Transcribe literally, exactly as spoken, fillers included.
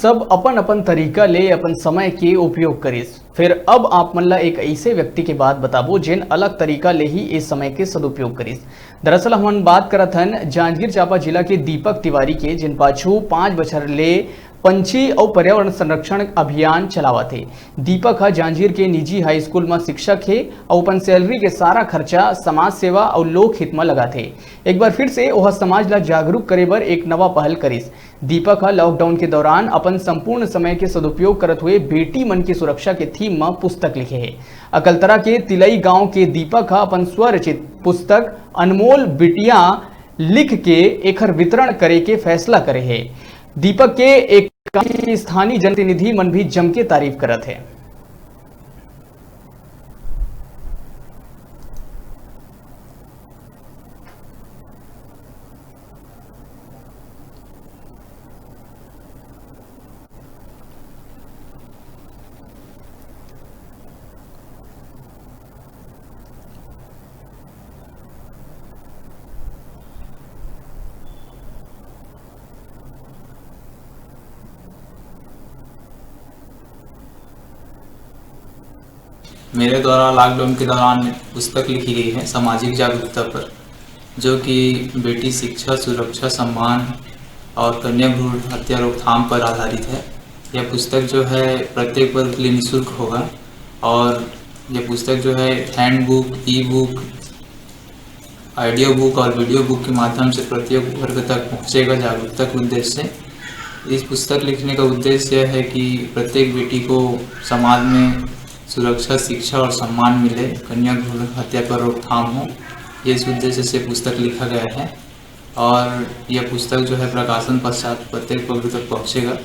सब अपन-अपन तरीका ले अपन समय के उपयोग करिस। फेर अब आप मन ला एक ऐसे व्यक्ति के बात बताबो, जेन अलग तरीका ले ही ए समय के सदुपयोग करिस। दरअसल हमन बात करत हन जांजगीर चांपा जिला के दीपक तिवारी के, जेन पाछू पाँच बछर ले पंछी अउ पर्यावरण संरक्षण अभियान चलावत हे। दीपक ह जांजगीर के निजी हाई स्कूल म शिक्षक हे अउ अपन सैलरी के सारा खर्चा समाज सेवा अउ लोक हित म लगाथे। एक बार फिर से ओह समाज ला जागरूक करे बर एक नवा पहल करिस। दीपक ह लॉकडाउन के दौरान अपन संपूर्ण समय के सदुपयोग करत हुए बेटी मन की सुरक्षा के थीम म पुस्तक लिखे हे। अकलतरा के तिलई गांव के दीपक ह अपन स्वरचित पुस्तक अनमोल बिटिया लिख के एखर वितरण करे के फैसला करे हे। दीपक के एक स्थानीय जनप्रतिनिधि मन भी जम के तारीफ करत हे। मेरे द्वारा लॉकडाउन के दौरान पुस्तक लिखी गई है सामाजिक जागरूकता पर, जो कि बेटी शिक्षा, सुरक्षा, सम्मान और कन्या भ्रूण हत्या रोकथाम पर आधारित है। यह पुस्तक जो है प्रत्येक वर्ग के लिए निःशुल्क होगा और यह पुस्तक जो है हैंडबुक, ई बुक, ऑडियो बुक और वीडियो बुक के माध्यम से प्रत्येक वर्ग तक पहुँचेगा जागरूकता के उद्देश्य से। इस पुस्तक लिखने का उद्देश्य यह है कि प्रत्येक बेटी को समाज में सुरक्षा, शिक्षा और सम्मान मिले, कन्या भ्रूण हत्या पर रोकथाम हो, ये इस उद्देश्य से पुस्तक लिखा गया है। और यह पुस्तक जो है प्रकाशन पश्चात प्रत्येक वर्ग तक पहुँचेगा।